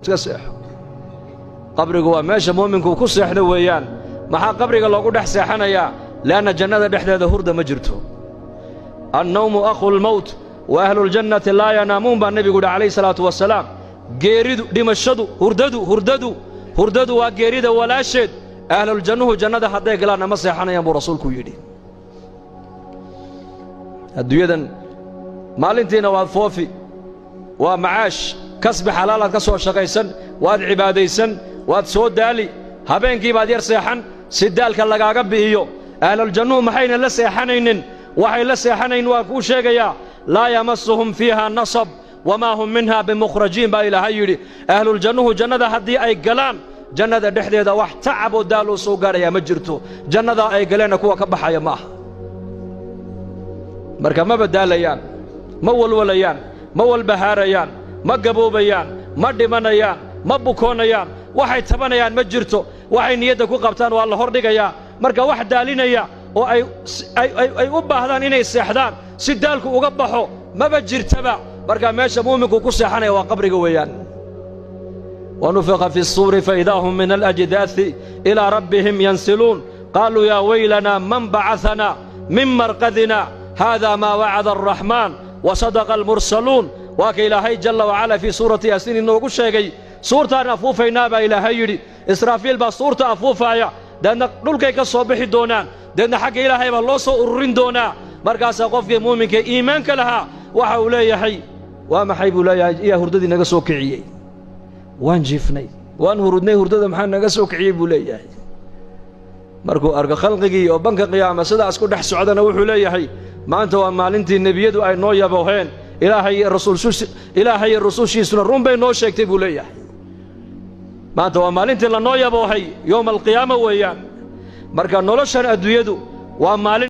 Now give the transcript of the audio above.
Iska seexo. Qabrigu waa meesha mu'minku ku seexdo weeyaan. Maxaa qabriga loogu dhex seexanayaa? Li'anna jannada dhexdeeda hurda ma jirto. Annawmu akhu lmowt wa ahluljannati laa yanaamuun, baa nebigu yidhi calayhi salaatu wasalaam. Geeridu, dhimashadu, hurdadu hurdadu hurdadu waa geerida walaasheed. Ahluljannuhu jannada hadday galaanna ma seexanayaan, buu rasuulku yidhi. Adduunyadan maalintiina waad foofi, waa macaash, kasbi xalaalaad ka soo shaqaysan, waad cibaadaysan, waad soo daali, habeenkii baad yar seexan si daalka lagaaga bi'iyo. Ahluljannuhu maxayna la seexanaynin? Waxay la seexanayn waan kuu sheegayaa. Laa yamasuhum fiiha nasab wamaa hum minha bimukhrajiin, baa Ilaahay yidhi. Ahluljannuhu jannada haddii ay galaan, jannada dhexdeeda wax tacab oo daal uu soo gaadhayaa ma jirto. Jannadaa ay galeenna kuwa ka baxaya ma aha. Marka ma badaalayaan, ma walwalayaan, ma walbahaarayaan, ma gaboobayaan, ma dhimanayaan, ma bukoonayaan. Waxay tabanayaan ma jirto. Waxay niyadda ku qabtaan waa la hordhigayaa. Marka wax daalinaya oo ay u baahdaan inay seexdaan si daalku uga baxo maba jirtaba. Marka meesha mu'minku ku seexanaya waa qabriga weeyaan. ونفخ في الصور فإذا هم من الأجداث إلى ربهم ينسلون، قالوا يا ويلنا من بعثنا من مرقدنا هذا ما وعد الرحمن وصدق المرسلون. Waa ka Ilaahay jalla wacala fii suurati Yaasiin inoogu sheegay. Suurtaan afuufaynaa, baa Ilaahay yidhi. Israafiil baa suurta afuufaaya, deedna dhulkay ka soo bixi doonaan, deedna xagga Ilaahay baa loo soo ururin doonaa. Markaasaa qofkii muuminka iimaanka lahaa waxa uu leeyahay: "Waa maxay?" buu leeyahay. "Iyaa hurdadii naga soo kiciyey? Waan jiifnay, waan hurudnay, hurdada maxaa naga soo kiciyey?" buu leeyahay. Markuu arko khalqigii oo banka qiyaama sidaas ku dhex socdana, wuxuu leeyahay: "Maanta waa maalintii nebiyadu ay noo yabooheen. Ilaahay iyo rusushiisuna run bay noo sheegtay," buu leeyahay. "Maanta waa maalintii lanoo yaboohay." Yowma alqiyaama weeyaan. Marka noloshan adduunyadu waa maalin